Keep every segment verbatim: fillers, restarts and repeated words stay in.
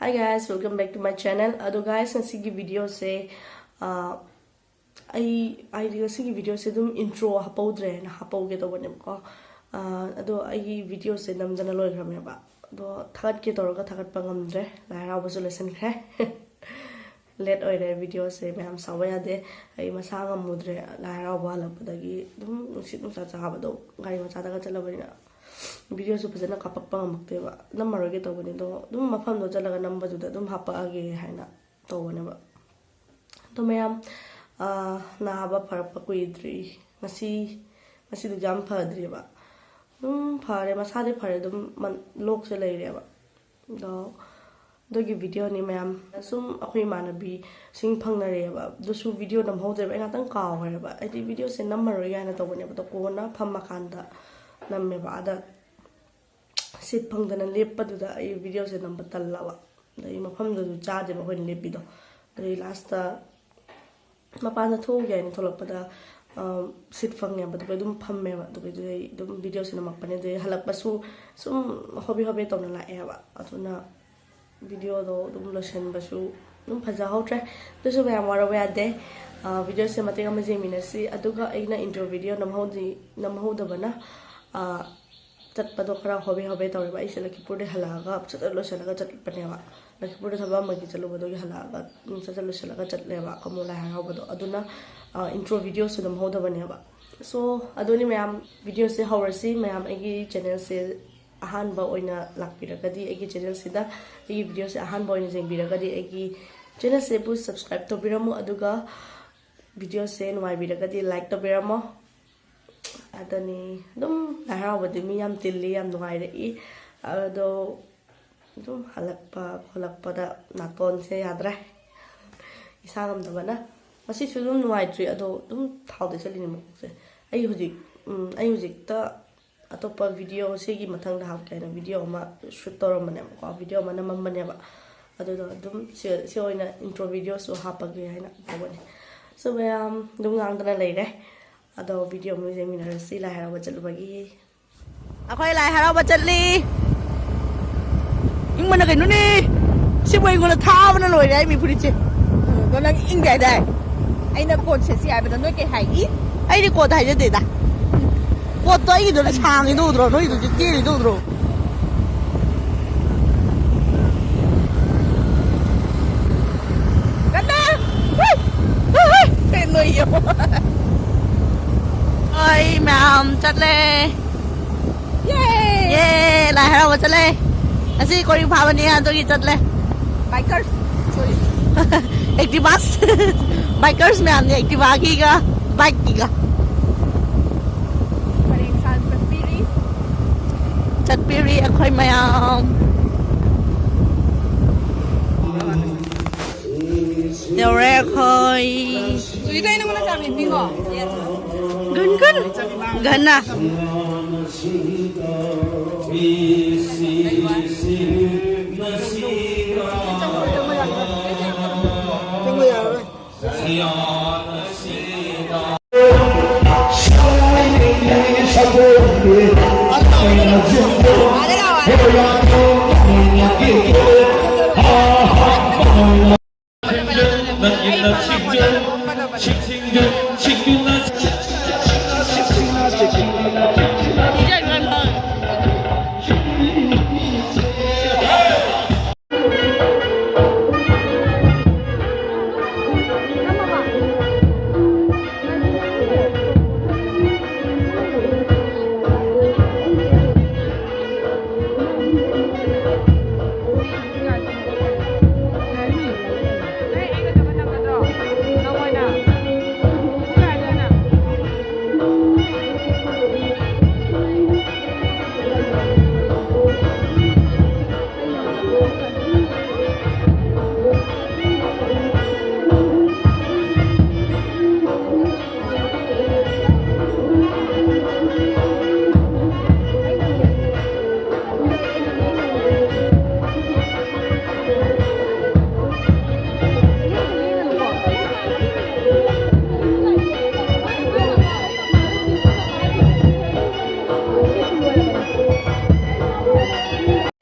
Hi guys, welcome back to my channel. ꯑꯗꯣ guys, ꯉꯁꯤꯒꯤ videoꯁꯦ, ꯑꯥ, ꯑꯩ ꯍꯥꯏꯗꯤ ꯉꯁꯤꯒꯤ videoꯁꯦ ꯑꯗꯨꯝ intro ꯍꯥꯞꯄꯧꯗ꯭ꯔꯦꯅ ꯍꯥꯞꯄꯧꯒꯦ ꯇꯧꯕꯅꯦꯕꯀꯣ. ꯑꯥ, ꯑꯗꯣ ꯑꯩꯒꯤ videoꯁꯦ ꯅꯝꯗꯅ ꯂꯣꯏꯈ꯭ꯔꯕꯅꯦꯕ. ꯑꯗꯣ ꯊꯥꯒꯠꯀꯦ ꯇꯧꯔꯒ ꯊꯥꯒꯠꯄ ꯉꯝꯗ꯭ꯔꯦ, ꯂꯥꯏ ꯍꯔꯥꯎꯕꯁꯨ ꯂꯣꯏꯁꯤꯟꯈ꯭ꯔꯦ. Late ꯑꯣꯏꯔꯦ videoꯁꯦ, ꯃꯌꯥꯝ ꯁꯥꯎꯕ ꯌꯥꯗꯦ. ꯑꯩ ꯃꯁꯥ ꯉꯝꯃꯨꯗ꯭ꯔꯦ, ꯂꯥꯏ ꯍꯔꯥꯎꯕ ꯍꯜꯂꯛꯄꯗꯒꯤ ꯑꯗꯨꯝ ꯅꯨꯡꯁꯤꯠ ꯅꯨꯡꯁꯥ ꯆꯥꯕꯗꯣ, ꯒꯥꯔꯤ ꯃꯆꯥꯗꯒ ꯆꯠꯂꯕꯅꯤꯅ videoꯁꯨ ꯐꯖꯅ ꯀꯥꯞꯄꯛꯄ ꯉꯝꯃꯛꯇꯦꯕ. ꯅꯝꯃꯔꯣꯏꯒꯦ ꯇꯧꯕꯅꯤ, ꯑꯗꯣ ꯑꯗꯨꯝ ꯃꯐꯝꯗꯣ ꯆꯠꯂꯒ ꯅꯝꯕꯗꯨꯗ ꯑꯗꯨꯝ ꯍꯥꯞꯄꯛꯑꯒꯦ ꯍꯥꯏꯅ ꯇꯧꯕꯅꯦꯕ. ꯑꯗꯣ ꯃꯌꯥꯝ, ꯑꯥ, ꯅꯥꯕ ꯐꯔꯛꯄ ꯀꯨꯏꯗ꯭ꯔꯤ, ꯉꯁꯤ, ꯉꯁꯤꯗꯨ ꯌꯥꯝ ꯐꯗ꯭ꯔꯤꯕ, ꯑꯗꯨꯝ ꯐꯔꯦ, ꯃꯁꯥꯗꯤ ꯐꯔꯦ, ꯑꯗꯨꯝ ꯃꯟ-, ꯂꯣꯛꯁꯦ ꯂꯩꯔꯦꯕ. ꯑꯗꯣ ꯑꯗꯨꯒꯤ videoꯅꯤ ꯃꯌꯥꯝ. ꯁꯨꯝ ꯑꯩꯈꯣꯏ ꯏꯃꯥꯟꯅꯕꯤꯁꯤꯡ ꯐꯪꯅꯔꯦꯕ, ꯑꯗꯨꯁꯨ video ꯅꯝꯍꯧꯗ꯭ꯔꯦꯕ, ꯑꯩ ꯉꯥꯛꯇꯪ ꯀꯥꯎꯈ꯭ꯔꯦꯕ. ꯑꯩꯗꯤ videoꯁꯦ ꯅꯝꯃꯔꯣꯏ ꯀꯥꯏꯅ ꯇꯧꯕꯅꯦꯕ, ꯑꯗꯣ ꯀꯣꯟꯅ ꯐꯝꯃꯀꯥꯟꯗ ꯅꯝꯃꯦꯕ. ꯑꯗ seat ꯐꯪꯗꯅ ꯂꯦꯞꯄꯗꯨꯗ ꯑꯩ videoꯁꯦ ꯅꯝꯕ ꯇꯜꯂꯕ. ꯑꯗꯩ ꯃꯐꯝꯗꯨꯁꯨ ꯆꯥꯗꯦꯕ ꯑꯩꯈꯣꯏꯅ ꯂꯦꯞꯄꯤꯗꯣ. ꯑꯗꯩ lastꯇ ꯃꯄꯥꯟꯗ ꯊꯣꯛꯎꯒꯦ ꯍꯥꯏꯅ ꯊꯣꯛꯂꯛꯄꯗ, ꯑ, seat ꯐꯪꯉꯦꯕ, ꯑꯗꯨꯒ ꯑꯗꯨꯝ ꯐꯝꯃꯦꯕ, ꯑꯗꯨꯒ ꯑꯗꯨꯗꯩ ꯑꯗꯨꯝ videoꯁꯦ ꯅꯝꯃꯛꯄꯅꯦ. ꯑꯗꯨꯗꯩ ꯍꯜꯂꯛꯄꯁꯨ ꯁꯨꯝ ꯍꯣꯕꯦ ꯍꯣꯕꯦ ꯇꯧꯅ ꯂꯥꯛꯑꯦꯕ, ꯑꯗꯨꯅ videoꯗꯣ ꯑꯗꯨꯝ ꯂꯣꯏꯁꯤꯟꯕꯁꯨ ꯑꯗꯨꯝ ꯐꯖꯍꯧꯗ꯭ꯔꯦ. ꯑꯗꯨꯁꯨ ꯃꯌꯥꯝ ꯋꯥꯔꯧꯕ ꯌꯥꯗꯦ. ꯑ, videoꯁꯦ ꯃꯇꯦꯛ ꯑꯃ ꯌꯦꯡꯃꯤꯟꯅꯁꯤ, ꯑꯗꯨꯒ ꯑꯩꯅ intro video ꯅꯝꯍꯧꯗꯤ-, ꯅꯝꯍꯧꯗꯕꯅ, ꯑ, ꯆꯠꯄꯗꯣ ꯈꯔ ꯍꯣꯕꯦ ꯍꯣꯕꯦ ꯇꯧꯔꯦꯕ꯫ ꯑꯩꯁꯦ ꯂꯈꯤꯄꯨꯔꯗꯩ ꯍꯜꯂꯛꯑꯒ ꯆꯠ ꯆꯠ ꯂꯣꯏꯁꯤꯜꯂꯒ ꯆꯠꯄꯅꯦꯕ꯫ ꯂꯈꯤꯄꯨꯔꯗ ꯊꯕꯛ ꯑꯃꯒꯤ ꯆꯠꯂꯨꯕꯗꯨꯒꯤ ꯍꯜꯂꯛꯑꯒ, ꯎꯝ, ꯆꯠ ꯆꯠ ꯂꯣꯏꯁꯤꯜꯂꯒ ꯆꯠꯂꯦꯕ ꯈꯃꯣ ꯂꯥꯏ ꯍꯔꯥꯎꯕꯗꯣ꯫ ꯑꯗꯨꯅ, ꯑ, intro videoꯁꯨ ꯅꯝꯍꯧꯗꯕꯅꯦꯕ꯫ So, ꯑꯗꯨꯅꯤ ꯃꯌꯥꯝ, videoꯁꯦ ꯍꯧꯔꯁꯤ꯫ ꯃꯌꯥꯝ ꯑꯩꯒꯤ channelꯁꯦ ꯑꯍꯥꯟꯕ ꯑꯣꯏꯅ ꯂꯥꯛꯄꯤꯔꯒꯗꯤ, ꯑꯩꯒꯤ channelꯁꯤꯗ ꯑꯩꯒꯤ videoꯁꯦ ꯑꯍꯥꯟꯕ ꯑꯣꯏꯅ ꯌꯦꯡꯕꯤꯔꯒꯗꯤ, ꯑꯩꯒꯤ channelꯁꯤꯕꯨ subscribe ꯇꯧꯕꯤꯔꯝꯃꯨ, ꯑꯗꯨꯒ videoꯁꯦ ꯅꯨꯡꯉꯥꯏꯕꯤꯔꯒꯗꯤ like ꯇꯧꯕꯤꯔꯝꯃꯣ꯫ ꯑꯗꯨꯅꯤ, ꯑꯗꯨꯝ ꯂꯥꯏ ꯍꯔꯥꯎꯕꯗꯤ ꯃꯤ ꯌꯥꯝ ꯇꯤꯜꯂꯤ, ꯌꯥꯝ ꯅꯨꯡꯉꯥꯏꯔꯛꯏ꯫ ꯑꯗꯣ ꯑꯗꯨꯝ ꯍꯜꯂꯛꯄ ꯈꯣꯠꯂꯛꯄꯗ ꯅꯥꯇꯣꯟꯁꯦ ꯌꯥꯗ꯭ꯔꯦ, ꯏꯁꯥ ꯉꯝꯗꯕꯅ꯫ ꯉꯁꯤꯁꯨ ꯑꯗꯨꯝ ꯅꯨꯡꯉꯥꯏꯇ꯭ꯔꯤ, ꯑꯗꯣ ꯑꯗꯨꯝ ꯊꯥꯎꯗ ꯆꯠꯂꯤꯅꯦ ꯃꯀꯣꯛꯁꯦ꯫ ꯑꯩ ꯍꯧꯖꯤꯛ, ꯎꯝ, ꯑꯩ ꯍꯧꯖꯤꯛꯇ ꯑꯇꯣꯞꯄ video, ꯁꯤꯒꯤ ꯃꯊꯪꯗ ꯍꯥꯞꯀꯦ ꯍꯥꯏꯅ video ꯑꯃ shoot ꯇꯧꯔꯝꯕꯅꯦꯕꯀꯣ, video ꯑꯃ ꯅꯝꯃꯝꯕꯅꯦꯕ꯫ ꯑꯗꯨꯗꯣ ꯑꯗꯨꯝ ꯁꯤ, ꯁꯤ ꯑꯣꯏꯅ intro videoꯁꯨ ꯍꯥꯞꯄꯒꯦ ꯍꯥꯏꯅ ꯇꯧꯕꯅꯦ꯫ So ꯃꯌꯥꯝ ꯑꯗꯨꯝ ꯉꯥꯡꯗꯅ ꯂꯩꯔꯦ꯫ ꯑꯗꯣ video ꯑꯃꯨꯛ ꯌꯦꯡꯃꯤꯟꯅꯔꯁꯤ, ꯂꯥꯏ ꯍꯔꯥꯎꯕ ꯆꯠꯂꯨꯕꯒꯤ꯫ ꯑꯩꯈꯣꯏ ꯂꯥꯏ ꯍꯔꯥꯎꯕ ꯆꯠꯂꯤ꯫ ꯏꯪꯕꯅ ꯀꯩꯅꯣꯅꯦ꯫ ꯁꯤꯕꯨ ꯑꯩꯉꯣꯟꯗ ꯊꯥꯕꯅ ꯂꯣꯏꯔꯦ, ꯑꯩ ꯃꯤ ꯐꯨꯔꯤꯠꯁꯦ꯫ ꯑꯗꯣ ꯅꯪ ꯏꯪꯗꯦ ꯍꯥꯏꯗꯥꯏ? ꯑꯩꯅ ꯀꯣꯠ ꯁꯦꯠꯁꯤ ꯍꯥꯏꯕꯗ ꯅꯣꯏ ꯀꯩ ꯍꯥꯏꯒꯤ? ꯑꯩꯗꯤ ꯀꯣꯠ ꯍꯥꯏꯖꯗꯦꯗ꯫ ꯀꯣꯠꯇꯣ ꯑꯩꯒꯤꯗꯨꯅ ꯁꯥꯡꯉꯤꯗꯣ ꯎꯗ꯭ꯔꯣ? ꯅꯣꯏꯗꯨꯗꯤ ꯇꯦꯜꯂꯤꯗꯣ ꯎꯗ꯭ꯔꯣ? ꯀꯟꯅ! ꯍꯨꯏ! ꯍꯨꯏ! ꯀꯩꯅꯣ ꯌꯦꯡꯉꯣ꯫ ꯑꯩ ꯃꯌꯥꯝ ꯆꯠꯂꯦ꯫ ꯌꯦ! ꯌꯦ! ꯂꯥꯏ ꯍꯔꯥꯎꯕ ꯆꯠꯂꯦ꯫ ꯉꯁꯤ ꯀꯣꯔꯤ ꯐꯥꯕꯅꯤ, ꯑꯗꯨꯒꯤ ꯆꯠꯂꯦ꯫ Bikers, sorry꯫ Activas꯫ Bikers ꯃꯌꯥꯝꯅꯤ, Activaꯒꯤꯒ bikeꯀꯤꯒ꯫ ꯄꯔꯦꯡ ꯁꯥꯟ ꯆꯠꯄꯤꯔꯤ꯫ ꯆꯠꯄꯤꯔꯤ ꯑꯩꯈꯣꯏ ꯃꯌꯥꯝ꯫ ꯌꯧꯔꯦ ꯑꯩꯈꯣꯏ꯫ ꯁꯨꯏꯗ ꯑꯩ ꯅꯉꯣꯟꯗ ꯆꯥꯕꯤ ꯄꯤꯈꯣ꯫ Gun gun. ꯒꯟꯅ꯫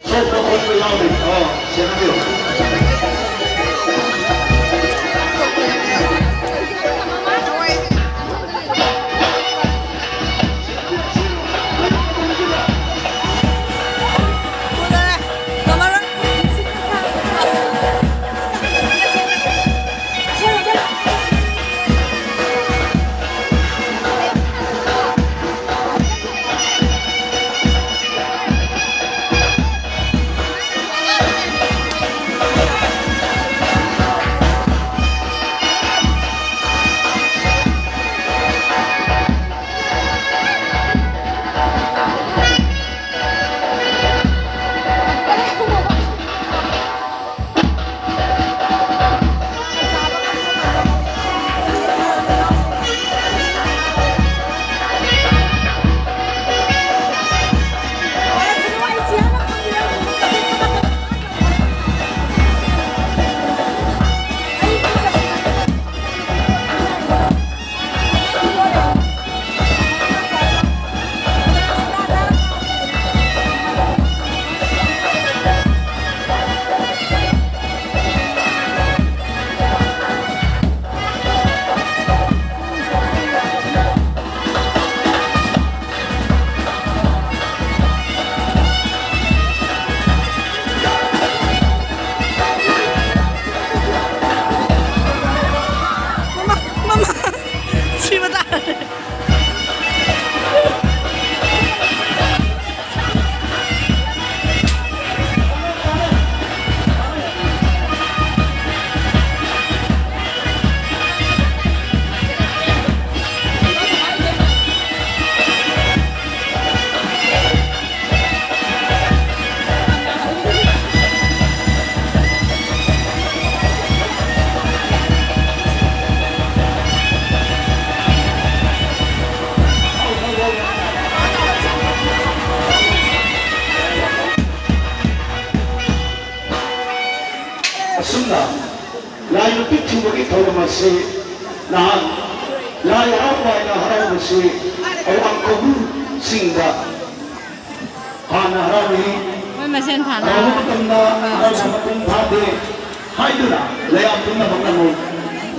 ꯁꯣꯛꯄ ꯈꯣꯠꯄ ꯌꯥꯎꯔꯤ꯫ ꯑꯣ, ꯁꯦꯟꯅꯕꯤꯌꯨ꯫ ꯑꯁꯨꯝꯅ ꯂꯥꯏ ꯅꯨꯄꯤ ꯊꯤꯕꯒꯤ ꯊꯧꯔꯝ ꯑꯁꯤ ꯅꯍꯥꯟ ꯂꯥꯏ ꯍꯔꯥꯎꯕ ꯍꯥꯏꯅ ꯍꯔꯥꯎꯕꯁꯤ ꯑꯋꯥꯡ ꯀꯧꯕ꯭ꯔꯨ ꯆꯤꯡꯗ ꯍꯥꯟꯅ ꯍꯔꯥꯎꯏ꯫ ꯃꯣꯏ ꯃꯁꯦꯟ ꯊꯥꯅ ꯍꯔꯥꯎꯕ ꯃꯇꯝꯗ ꯍꯔꯥꯎꯕ ꯃꯄꯨꯡ ꯐꯥꯗꯦ ꯍꯥꯏꯗꯨꯅ ꯂꯩꯌꯥꯝ ꯄꯨꯝꯅꯃꯛꯅ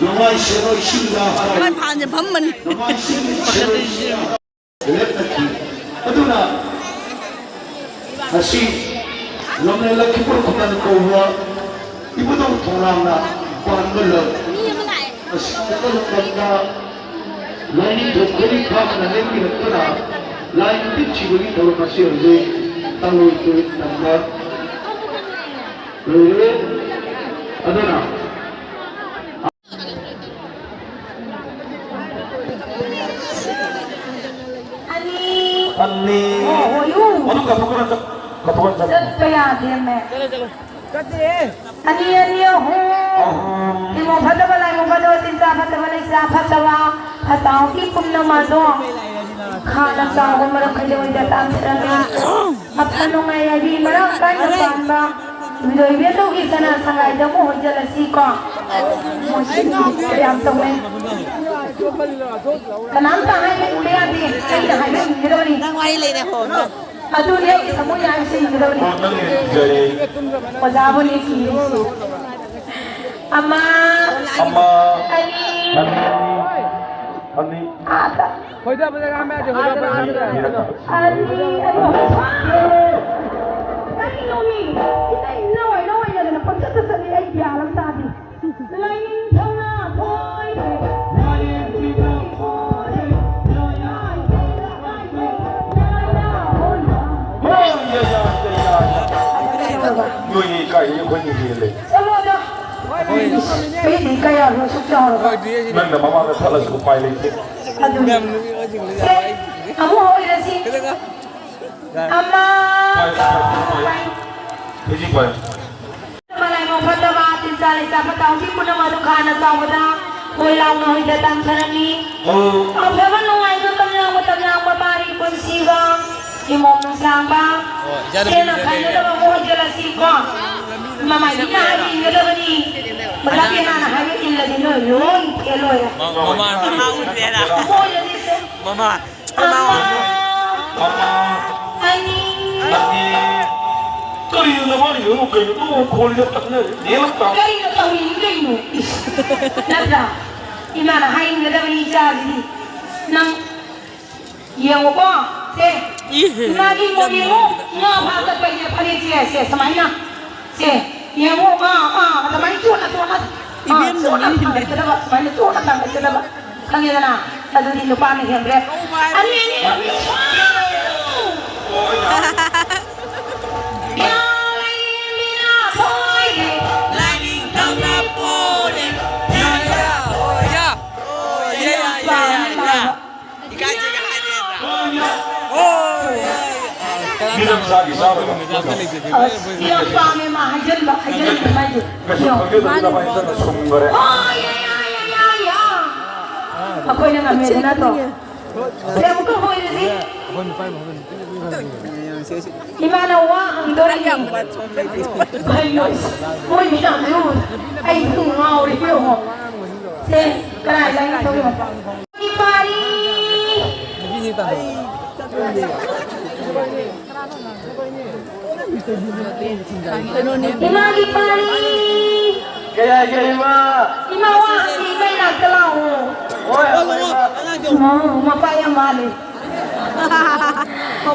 ꯅꯣꯡꯃꯥꯏ ꯁꯦꯟꯑꯣꯏ ꯆꯤꯡꯗ ꯍꯔꯥꯎ ꯃꯣꯏ ꯐꯥꯟꯁꯦ ꯐꯝꯕꯅꯤ꯫ ꯅꯣꯡꯃꯥꯏ ꯆꯤꯡ ꯁꯦꯟꯑꯣꯏ ꯆꯤꯡꯗ ꯂꯦꯞꯅꯈꯤ꯫ ꯑꯗꯨꯅ ꯉꯁꯤ ꯂꯝꯂꯦꯟ ꯂꯛꯈꯤꯄꯨꯔ ꯈꯨꯃꯟ ꯀꯧꯕ ꯏꯕꯨꯙꯧ ꯊꯣꯡꯅꯥꯝꯅ ꯄꯥꯟꯕ ꯂꯝ ꯑꯁꯤꯗ ꯂꯝꯗꯝꯗ ꯂꯥꯏꯅꯤꯡꯊꯧ ꯀꯣꯂꯤꯛ ꯐꯥꯝꯅ ꯂꯦꯡꯕꯤꯔꯛꯇꯨꯅ ꯂꯥꯏ ꯅꯨꯄꯤ ꯊꯤꯕꯒꯤ ꯊꯧꯔꯝ ꯑꯁꯤ ꯍꯧꯖꯤꯛ ꯇꯥꯂꯣꯏ ꯇꯨꯔꯦꯜ ꯂꯝꯗ ꯂꯣꯏꯔꯦ꯫ ꯑꯗꯨꯅ ꯑꯅꯤ꯫ ꯑꯅꯤ꯫ ꯑꯣ, ꯍꯣꯏ, ꯎ꯫ ꯑꯗꯨꯝ ꯀꯥꯞꯊꯣꯛꯈ꯭ꯔꯣ, ꯆꯠ-, ꯀꯥꯞꯊꯣꯛꯈ꯭ꯔꯣ, ꯆꯠ-, ꯆꯠꯄ ꯌꯥꯗꯦꯃꯦ꯫ ꯑꯅꯤ, ꯑꯅꯤ, ꯑꯍꯨꯝ꯫ ꯑꯍꯨꯝ꯫ ꯏꯃꯣ ꯐꯠꯇꯕ, ꯂꯥꯏꯃꯣ ꯐꯠꯇꯕ, ꯇꯤꯟ ꯆꯥ ꯐꯠꯇꯕ, ꯂꯩ ꯆꯥ ꯐꯠꯇꯕ, ꯐꯠꯇ ꯍꯥꯎꯊꯤ ꯄꯨꯝꯅꯃꯛ ꯑꯗꯣ ꯈꯥꯅ ꯆꯥꯎꯕ ꯃꯔꯝ ꯈꯪꯗꯦ ꯑꯣꯏꯗ ꯇꯥꯟꯊꯔꯝꯃꯤ꯫ ꯑꯐ ꯅꯨꯡꯉꯥꯏ ꯍꯥꯏꯕꯤ ꯃꯔꯥꯡ ꯀꯥꯏꯅ ꯄꯥꯟꯕ ꯏꯕꯦꯟꯗꯧꯒꯤ ꯁꯅꯥ ꯁꯉꯥꯏꯗ ꯑꯃꯨꯛ ꯍꯣꯡꯖꯤꯜꯂꯁꯤꯀꯣ꯫ ꯃꯣꯏꯁꯤ ꯌꯥꯝ ꯇꯧꯅꯩ꯫ ꯀꯅꯥꯝꯇ ꯍꯥꯏꯕ ꯏꯟꯕ ꯌꯥꯗꯦ꯫ ꯑꯩꯅ ꯍꯥꯏꯕ ꯏꯟꯒꯗꯕꯅꯤ꯫ ꯅꯪ ꯋꯥꯔꯤ ꯂꯩꯔꯦ ꯍꯣ꯫ ꯑꯗꯨꯅꯦ ꯑꯩꯒꯤ ꯊꯃꯣꯏꯅ ꯍꯥꯏꯕꯁꯦ ꯏꯟꯒꯗꯕꯅꯤ꯫ ꯑꯣ, ꯅꯪ ꯏꯟꯖꯔꯦ꯫ ꯑꯣꯖꯥꯕꯨꯅꯤ ꯊꯤꯔꯤꯁꯦ꯫ ꯑꯃ, ꯑꯃ, ꯑꯅꯤ, ꯑꯅꯤ, ꯑꯅꯤ꯫ ꯑꯥꯗ꯫ ꯈꯣꯏꯗꯕꯗ ꯉꯥꯡꯕ ꯌꯥꯗꯦ, ꯈꯣꯏꯗꯕꯗ ꯉꯥꯡꯕ ꯌꯥꯗꯦ꯫ ꯑꯅꯤ, ꯑꯅꯤ, ꯑꯍꯨꯝ꯫ ꯀꯔꯤꯅꯣꯃꯤ? ꯏꯇꯩ ꯏꯅꯥꯎ ꯏꯅꯥꯎ ꯑꯣꯏꯅꯗꯅ ꯄꯪꯆꯠꯇ ꯆꯠꯂꯤ, ꯑꯩ ꯒ꯭ꯌꯥꯟ ꯑꯃ ꯇꯥꯗꯦ꯫ ꯂꯥꯏꯅꯤꯡꯊꯧꯅ ꯊꯣꯏꯈ꯭ꯔꯦ꯫ ꯅꯣꯏꯅꯤ ꯀꯥꯏꯗꯒꯤ ꯑꯩꯈꯣꯏꯅ ꯍꯦꯜꯂꯦ? ꯆꯠꯂꯣꯗ꯫ ꯃꯤꯗꯤ ꯀꯌꯥꯅꯣ ꯁꯨꯛ ꯆꯥꯎꯔꯕ? ꯅꯪꯅ ꯃꯃꯥꯡꯗ ꯊꯠꯂꯁꯨ ꯎꯄꯥꯏ ꯂꯩꯇꯦ꯫ ꯑꯗꯨꯅꯤ꯫ ꯁꯦ, ꯑꯃꯨꯛ ꯍꯧꯔꯁꯤ꯫ ꯑꯃ꯫ ꯄꯥꯏ, ꯄꯥꯏ, ꯄꯥꯏ, ꯄꯥꯏ꯫ ꯍꯧꯖꯤꯛ ꯄꯥꯏ꯫ ꯃꯂꯥꯏ ꯃꯣꯡ ꯐꯠꯇꯕ, ꯇꯤꯟ ꯆꯥ ꯂꯩꯆꯥ ꯐꯠꯇ ꯍꯥꯎꯊꯤ ꯄꯨꯝꯅꯃꯛ ꯑꯗꯨ ꯈꯥꯅ ꯆꯥꯎꯕꯗ ꯍꯣꯏ ꯂꯥꯎꯅ ꯍꯣꯏꯗ ꯇꯥꯟꯊꯔꯝꯃꯤ꯫ ꯑꯣ꯫ ꯑꯐꯕ ꯅꯨꯡꯉꯥꯏꯕ ꯃꯇꯝ ꯌꯥꯡꯕ, ꯃꯇꯝ ꯌꯥꯡꯕ ꯄꯥꯔꯤ ꯄꯨꯟꯁꯤꯕ ꯏꯃꯣꯝ ꯅꯨꯡꯁꯥꯡꯕ꯫ ꯑꯣ, ꯏꯆꯥꯅꯨꯄꯤ ꯁꯦꯟꯅ ꯐꯖꯔꯦ꯫ ꯈꯥꯏꯅꯗꯕ ꯑꯃ ꯑꯣꯏꯖꯔꯁꯤꯀꯣ꯫ ꯃꯃꯥꯏꯗꯤ ꯌꯥꯔꯤ ꯏꯟꯒꯗꯕꯅꯤ꯫ ꯑꯣꯖꯥ ꯄꯦꯅꯥꯅ ꯍꯥꯏꯕ ꯏꯜꯂꯗꯤ ꯅꯣꯏ ꯂꯣꯏ ꯐꯦꯜ ꯑꯣꯏꯔꯦ꯫ ꯃꯃꯥ, ꯃꯃꯥ ꯎꯗ꯭ꯔꯦꯅ꯫ ꯃꯣꯏꯗꯗꯤ ꯁꯦ꯫ ꯃꯃꯥ, ꯃꯃꯥ꯫ ꯑꯃ꯫ ꯑꯃ꯫ ꯑꯅꯤ꯫ ꯑꯅꯤ꯫ ꯀꯔꯤꯅꯣ ꯃꯥꯅ ꯌꯦꯡꯉꯨ ꯀꯩꯅꯣ? ꯇꯣꯛꯑꯣ, ꯈꯣꯜꯂꯤꯗ ꯇꯛꯅꯔꯦ꯫ ꯅꯦꯜꯂꯛ ꯇꯥꯕ꯫ ꯀꯔꯤꯅꯣ ꯇꯧꯔꯤꯅꯤ ꯀꯩꯅꯣ? ꯏꯁ꯫ ꯅꯠꯇ꯭ꯔꯥ? ꯏꯃꯥꯅ ꯍꯥꯏ ꯏꯟꯒꯗꯕꯅꯤ ꯏꯆꯥꯁꯤꯗꯤ꯫ ꯅꯪ ꯌꯦꯡꯉꯨꯀꯣ, ꯁꯦ꯫ ꯏꯍꯦ꯫ ꯏꯃꯥꯒꯤ ꯃꯣꯠ ꯌꯦꯡꯉꯨ꯫ ꯉꯥ ꯐꯥ ꯆꯠꯄꯒꯤ ꯐꯅꯦꯛꯁꯦ, ꯁꯦ, ꯁꯨꯃꯥꯏꯅ꯫ ꯁꯦ, ꯌꯦꯡꯉꯨ, ꯑꯥ, ꯑꯥ, ꯑꯗꯨꯃꯥꯏꯅ ꯆꯣꯠꯅ, ꯆꯣꯠꯅ, ꯑꯥ, ꯏꯕꯦꯝ ꯆꯣꯠꯅ ꯅꯣꯡꯃꯩ ꯊꯥꯡꯒꯠꯀꯗꯕ, ꯁꯨꯃꯥꯏꯅ ꯆꯣꯠꯅ ꯊꯥꯡꯒꯠꯀꯗꯕ꯫ ꯈꯪꯉꯦꯗꯅ? ꯑꯗꯨꯗꯤ ꯅꯨꯄꯥꯅ ꯍꯦꯟꯈ꯭ꯔꯦ꯫ ꯑꯅꯤ, ꯑꯅꯤ, ꯑꯅꯤ꯫ ꯌꯥ, ꯂꯥꯏꯔꯦꯝꯕꯤꯅ ꯊꯣꯏꯔꯦ꯫ ꯂꯥꯏꯅꯤꯡꯊꯧꯅ ꯄꯣꯔꯦ꯫ ꯌꯥ, ꯌꯥ, ꯑꯣ, ꯌꯥ꯫ ꯑꯣ, ꯌꯥ, ꯌꯥ, ꯌꯥ, ꯌꯥ, ꯌꯥ꯫ ꯏꯀꯥꯏꯖꯩꯒ ꯍꯥꯏꯔꯦꯗ꯫ ꯑꯣ! ꯃꯤꯅꯝ ꯆꯥꯒꯤ ꯆꯥꯔꯣꯏꯕ꯫ ꯑꯁ, ꯌꯥꯝ ꯄꯥꯝꯃꯦ ꯃꯥ ꯍꯥꯏꯖꯟꯕ, ꯍꯥꯏꯖꯟꯕ ꯃꯥꯏꯁꯦ꯫ ꯀꯩꯁꯨ ꯈꯪꯗꯦꯗ, ꯃꯤꯅꯝ ꯍꯥꯏꯖꯟꯕ ꯁꯨꯝꯕꯔꯦ꯫ ꯑꯣ, ꯌꯥ, ꯌꯥ, ꯌꯥ, ꯌꯥ, ꯌꯥ꯫ ꯑꯩꯈꯣꯏꯅ ꯉꯝꯃꯦꯗ ꯅꯠꯇ꯭ꯔꯣ? ꯁꯦ, ꯑꯃꯨꯛꯀ ꯍꯣꯏꯔꯁꯤ꯫ ꯏꯃꯥꯅ ꯋꯥ ꯍꯪꯗꯣꯔꯤꯅꯤ꯫ ꯀꯩꯅꯣ? ꯃꯣꯏ ꯃꯌꯥꯝꯁꯦ ꯎꯕꯗ ꯑꯩ ꯄꯨꯡ ꯉꯥꯎꯔꯦ, ꯌꯦꯡꯉꯣ꯫ ꯁꯦ, ꯀꯅꯥ ꯂꯥꯏꯔꯤꯛ ꯇꯧꯔꯤꯅꯣ? ꯏꯃꯥꯒꯤ ꯄꯥꯔꯤ꯫ ꯏꯃꯥꯒꯤ ꯄꯥꯔꯤ꯫ ꯀꯌꯥꯒꯤ ꯏꯃꯥ? ꯏꯃꯥ ꯋꯥ ꯍꯪꯒꯦ, ꯏꯃꯥ ꯏꯅꯥꯛꯇ ꯂꯥꯛꯑꯣ꯫ ꯍꯣꯏ, ꯍꯣꯏ, ꯏꯃꯥ꯫ ꯏꯃꯥ, ꯃꯄꯥ ꯌꯥꯝ ꯃꯥꯜꯂꯦ꯫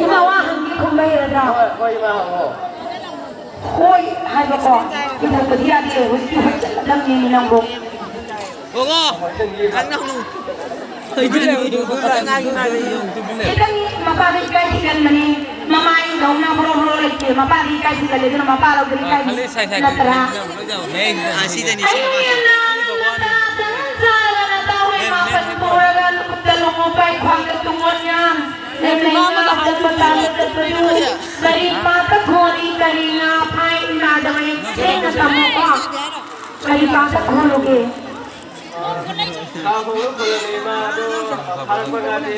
ꯏꯃꯥ ꯋꯥ ꯍꯪꯒꯦ ꯈꯨꯝꯕ ꯍꯩꯔꯗ꯭ꯔꯥ? ꯍꯣꯏ, ꯍꯣꯏ, ꯏꯃꯥ ꯍꯪꯉꯣ꯫ ꯍꯣꯏ ꯍꯥꯏꯕꯀꯣ, ꯏꯊꯣꯛꯄꯗꯤ ꯌꯥꯗꯦ꯫ ꯍꯧꯖꯤꯛꯇꯤ ꯍꯣꯏ ꯆꯠꯂꯗꯝꯅꯦꯃꯤ ꯅꯪꯕꯨ꯫ ꯍꯣꯡꯉꯣ! ꯉꯥꯡꯅꯧꯅꯨ꯫ ꯈꯤꯇꯪ ꯃꯄꯥꯗ ꯏꯀꯥꯏ ꯊꯤꯒꯟꯕꯅꯤ꯫ ꯃꯃꯥꯏꯗꯧꯅ ꯍꯣꯔꯣ ꯍꯣꯔꯣ ꯂꯩꯇꯦ꯫ ꯃꯄꯥꯗ ꯏꯀꯥꯏ ꯊꯤꯒꯜꯂꯦ꯫ ꯑꯗꯨꯅ ꯃꯄꯥ ꯂꯧꯗꯅ ꯏꯀꯥꯏꯅꯤ꯫ ꯅꯠꯇ꯭ꯔꯥ? ꯑꯥ, ꯁꯤꯗꯅꯤ, ꯁꯤꯗꯅꯤ꯫ ꯑꯩꯅ ꯌꯦꯡꯅ ꯅꯇꯥ ꯆꯪ ꯆꯥꯗꯅ ꯇꯥꯎꯔꯦ꯫ ꯃꯥꯄꯟ ꯄꯨꯔꯒ ꯂꯨꯈꯨꯝꯗ ꯂꯣꯡꯉꯣ ꯄꯥꯏ ꯈ꯭ꯋꯥꯡꯗ ꯇꯨꯡꯑꯣꯟ ꯌꯥꯟ꯫ ꯂꯦꯝꯂꯩꯅ ꯑꯆꯠꯄ ꯇꯥꯟꯕ ꯆꯠꯄꯗꯨ ꯀꯔꯤ ꯄꯥꯠꯇ ꯈꯣꯜꯂꯤ, ꯀꯔꯤ ꯉꯥ ꯐꯥꯏ, ꯏꯃꯥꯗ ꯃꯌꯦꯛ ꯁꯦꯡꯅ ꯇꯝꯃꯨꯀꯣ꯫ ꯀꯔꯤ ꯄꯥꯠꯇ ꯈꯣꯜꯂꯨꯒꯦ? ꯁꯥ ꯐꯥꯎꯕ ꯈꯣꯜꯂꯝꯃꯤ ꯏꯃꯥ ꯑꯗꯣ ꯐꯥꯔꯛꯄ ꯉꯥꯗꯤ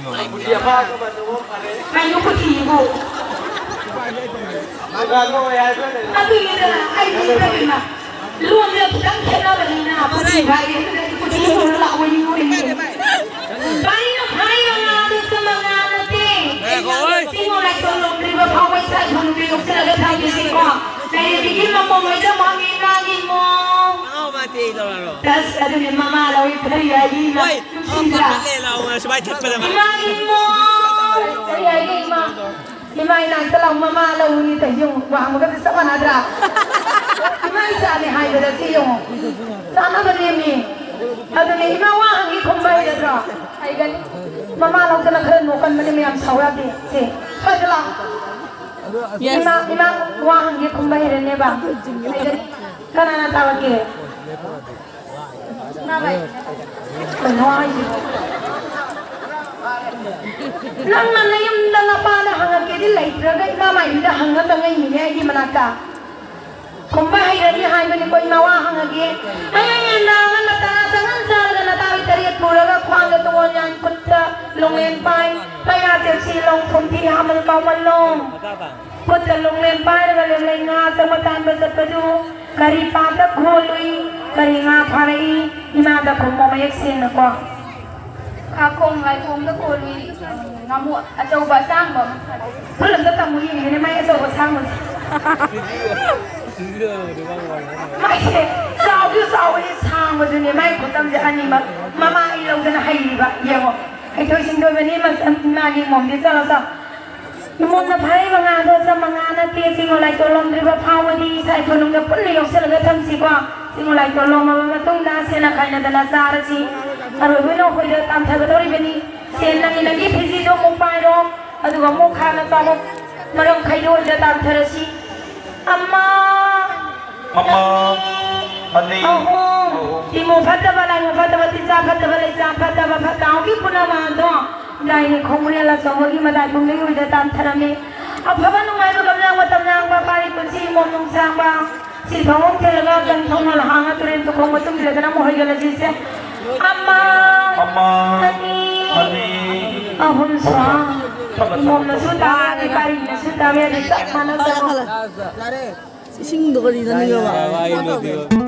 ꯐꯥꯔꯛꯄ ꯉꯥꯗꯤ ꯀꯩꯅꯣ ꯈꯨꯠꯊꯤꯕꯨ? ꯑꯗꯨꯒꯤꯗ ꯑꯩꯗꯤ ꯀꯔꯤꯅ ꯂꯣꯟꯁꯦ ꯈꯤꯇꯪ ꯈꯦꯠꯅꯕꯅꯤꯅ ꯄꯨꯊꯤ ꯍꯥꯏꯒꯦ ꯍꯥꯏꯔꯗꯤ ꯄꯨꯊꯤ ꯄꯨꯔ ꯂꯥꯛꯑꯣꯏꯅꯤ ꯅꯣꯏꯅꯤ꯫ ꯀꯔꯤꯅꯣ ꯍꯥꯏꯔꯤꯕ ꯉꯥꯗꯨꯁꯨ ꯃꯉꯥ ꯅꯠꯇꯦ꯫ ꯁꯤꯃꯣ ꯂꯥꯏꯁꯣꯟ ꯂꯣꯝꯗ꯭ꯔꯤꯕ ꯐꯥꯎꯕ ꯏꯁꯥ ꯏꯊꯟꯗ ꯌꯣꯛꯁꯤꯜꯂꯒ ꯊꯝꯒꯦꯁꯤꯀꯣ꯫ ꯂꯩꯔꯤꯕꯤꯒꯤ ꯃꯄꯣꯝ ꯂꯣꯏꯅꯃꯛ ꯏꯃꯥꯒꯤ ꯃꯣ꯫ ꯑꯁ ꯑꯗꯨꯅꯦ ꯃꯃꯥ ꯂꯧꯏ ꯐꯔꯤ ꯍꯥꯏꯗꯤ ꯏꯃꯥ ꯅꯨꯡꯁꯤꯗ꯭ꯔꯥ? ꯏꯃꯥꯒꯤ ꯃꯣ꯫ ꯐꯔꯤ ꯍꯥꯏꯗꯤ ꯏꯃꯥ꯫ ꯏꯃꯥ ꯏꯅꯥꯛꯇ ꯂꯥꯛꯎ, ꯃꯃꯥ ꯂꯧꯅꯤ ꯇꯧ ꯌꯦꯡꯉꯨ, ꯋꯥꯡꯕꯒꯁꯦ ꯆꯞ ꯃꯥꯟꯅꯗ꯭ꯔꯥ? ꯏꯃꯥ ꯏꯆꯥꯅꯦ ꯍꯥꯏꯕꯗ ꯁꯤ ꯌꯦꯡꯉꯨ, ꯆꯥꯟꯅꯕꯅꯦꯃꯤ꯫ ꯑꯗꯨꯅꯦ ꯏꯃꯥ ꯋꯥ ꯍꯪꯒꯦ ꯈꯨꯝꯕ ꯍꯩꯔꯗ꯭ꯔꯣ? ꯍꯩꯒꯅꯤ꯫ ꯃꯃꯥ ꯂꯧꯗꯅ ꯈꯔ ꯅꯣꯛꯀꯟꯕꯅꯦ ꯃꯌꯥꯝ ꯁꯥꯎ ꯌꯥꯗꯦ꯫ ꯁꯦ, ꯁ꯭ꯋꯥꯏꯗ ꯂꯥꯛꯑꯣ꯫ ꯏꯃꯥ, ꯏꯃꯥ ꯋꯥ ꯍꯪꯒꯦ ꯈꯨꯝꯕ ꯍꯩꯔꯅꯦꯕ꯫ ꯍꯩꯒꯅꯤ꯫ ꯀꯅꯥꯅ ꯇꯥꯛꯂꯛꯀꯦ? ꯀꯩꯅꯣ ꯍꯥꯏꯁꯤꯕꯣ? ꯅꯪꯅ ꯅꯌꯨꯝꯗ ꯅꯄꯥꯅ ꯍꯪꯉꯛꯀꯦꯗꯤ ꯂꯩꯇ꯭ꯔꯒ ꯏꯃꯥ ꯃꯥꯏꯕꯤꯗ ꯍꯪꯉ ꯆꯪꯉꯛꯏꯅꯤꯅꯦ ꯑꯩꯒꯤ ꯃꯅꯥꯛꯇ꯫ ꯈꯨꯝꯕ ꯍꯩꯔꯅꯤ ꯍꯥꯏꯕꯅꯤꯀꯣ ꯏꯃꯥ ꯋꯥ ꯍꯪꯉꯒꯦ꯫ ꯑꯌꯥ ꯌꯥ ꯅꯥꯉꯟꯅ ꯇꯔꯥ ꯆꯪꯉꯟ ꯆꯥꯔꯒ ꯅꯇꯥꯒꯤ ꯇꯔꯦꯠ ꯄꯨꯔꯒ ꯈ꯭ꯋꯥꯡꯗ ꯇꯣꯉꯣꯟ ꯌꯥꯟ ꯈꯨꯠꯇ ꯂꯣꯡꯂꯦꯟ ꯄꯥꯏ꯫ ꯃꯌꯥ ꯆꯦꯞꯁꯤ ꯂꯣꯡ ꯊꯨꯝꯊꯤ ꯍꯥꯃꯜ ꯀꯥꯎꯃꯜ ꯂꯣꯡ꯫ ꯈꯨꯠꯇ ꯂꯣꯡꯂꯦꯟ ꯄꯥꯏꯔꯒ ꯂꯦꯡꯂꯩ ꯉꯥ ꯆꯪꯕ ꯇꯥꯟꯕ ꯆꯠꯄꯗꯨ ꯀꯔꯤ ꯄꯥꯞꯇ ꯈꯣꯜꯂꯨꯏ? ꯀꯔꯤ ꯉꯥ ꯐꯥꯔꯛꯏ? ꯏꯃꯥꯗ ꯈꯨꯝꯃꯣ ꯃꯌꯦꯛ ꯁꯦꯡꯅꯀꯣ꯫ ꯈꯥꯈꯣꯡ ꯂꯥꯏꯈꯣꯡꯗ ꯀꯣꯜꯂꯨꯏ ꯉꯥꯃꯨ ꯑꯆꯧꯕ ꯑꯁꯥꯡꯕ ꯑꯃ ꯐꯥꯔꯛꯏ꯫ ꯐꯨꯜ ꯑꯝꯇ ꯇꯝꯃꯨ ꯌꯦꯡꯒꯦꯅꯦ ꯃꯥꯏ ꯑꯆꯧꯕ ꯑꯁꯥꯡꯕꯁꯦ꯫ ꯃꯥꯏꯁꯦ ꯆꯥꯎꯁꯨ ꯆꯥꯎꯋꯦ ꯁꯥꯡꯕꯁꯨꯅꯦ ꯃꯥꯏ ꯈꯨꯇꯝꯁꯦ ꯑꯅꯤꯃꯛ ꯃꯃꯥ ꯑꯩ ꯂꯧꯗꯅ ꯍꯩꯔꯤꯕ ꯌꯦꯡꯉꯣ꯫ ꯍꯩꯊꯣꯏ ꯁꯤꯡꯊꯣꯏꯕꯅꯤ ꯃꯥꯒꯤ ꯃꯣꯝꯗꯤ ꯆꯠꯂꯣ ꯆꯥꯎ꯫ ꯏꯃꯣꯝꯅ ꯐꯥꯔꯤꯕ ꯉꯥꯗꯣ ꯑꯆꯝꯕ ꯉꯥ ꯅꯠꯇꯦ꯫ ꯆꯤꯡꯉꯣ ꯂꯥꯏꯇꯣꯟ ꯂꯣꯝꯗ꯭ꯔꯤꯕ ꯐꯥꯎꯕꯗꯤ ꯏꯁꯥ ꯏꯊꯣꯟ ꯅꯨꯡꯗ ꯄꯨꯟꯅ ꯌꯣꯛꯁꯤꯜꯂꯒ ꯊꯝꯁꯤꯀꯣ꯫ ꯆꯤꯡꯉꯣ ꯂꯥꯏꯇꯣꯟ ꯂꯣꯝꯃꯕ ꯃꯇꯨꯡꯗ ꯁꯦꯠꯅ ꯈꯥꯏꯅꯗꯅ ꯆꯥꯔꯁꯤ꯫ ꯑꯔꯣꯏꯕ ꯑꯣꯏꯅ ꯑꯩꯈꯣꯏꯗ ꯇꯥꯟꯊꯒꯗꯧꯔꯤꯕꯅꯤ꯫ ꯁꯦ ꯅꯪꯒꯤ ꯅꯪꯒꯤ ꯐꯤꯖꯤꯗꯣ ꯑꯃꯨꯛ ꯄꯥꯏꯔꯣ꯫ ꯑꯗꯨꯒ ꯑꯃꯨꯛ ꯈꯥꯡꯅ ꯆꯥꯔꯣ꯫ ꯃꯔꯝ ꯈꯥꯏꯗꯣꯛꯑꯣꯏꯗ ꯇꯥꯟꯊꯔꯁꯤ꯫ ꯑꯃ꯫ ꯑꯃ, ꯑꯅꯤ, ꯑꯅꯤ, ꯑꯍꯨꯝ꯫ ꯑꯍꯨꯝ꯫ ꯏꯃꯨꯡ ꯐꯠꯇꯕ, ꯂꯥꯏꯃꯨꯡ ꯐꯠꯇꯕ, ꯇꯤꯟꯖꯥ ꯐꯠꯇꯕ, ꯂꯩꯖꯥ ꯐꯠꯇꯕ, ꯐꯠꯇ ꯍꯥꯎꯗꯤ ꯄꯨꯝꯅꯃꯛ ꯑꯗꯣ ꯂꯥꯏꯅꯤ ꯈꯣꯡꯒꯨꯜ ꯑꯆꯧꯕꯒꯤ ꯃꯇꯥꯏ ꯄꯨꯡꯂꯩ ꯑꯣꯏꯗ ꯇꯥꯟꯊꯔꯝꯃꯤ꯫ ꯑꯐꯕ ꯅꯨꯡꯉꯥꯏꯕ ꯒꯝꯂꯥꯡꯕ ꯇꯝꯂꯥꯡꯕ ꯄꯥꯔꯤ ꯄꯨꯟꯁꯤ ꯏꯃꯣꯝ ꯅꯨꯡꯁꯥꯡꯕ ꯁꯤ ꯊꯧꯑꯣꯡ ꯊꯤꯜꯂꯒ ꯆꯪ ꯊꯧꯅ ꯂꯍꯥꯡꯅ ꯇꯨꯔꯦꯟ ꯇꯨꯈꯣꯡ ꯃꯇꯨꯡ ꯏꯜꯂꯗꯅ ꯑꯃꯨꯛ ꯍꯩꯒꯠꯂꯁꯤꯁꯦ꯫ ꯑꯃ, ꯑꯃ, ꯑꯅꯤ, ꯑꯅꯤ, ꯑꯍꯨꯝ ꯁ꯭ꯋꯥ꯫ ꯏꯃꯣꯝꯅꯁꯨ ꯇꯥꯕ ꯌꯥꯗꯦ, ꯄꯥꯔꯤꯅꯁꯨ ꯇꯥꯕ ꯌꯥꯗꯦ, ꯆꯞ ꯃꯥꯟꯅꯕ꯫ ꯈꯜꯂꯦ, ꯈꯜꯂꯦ꯫ ꯏꯁꯤꯡꯗꯣ ꯀꯔꯤ ꯆꯥꯅꯤꯡꯉꯕ?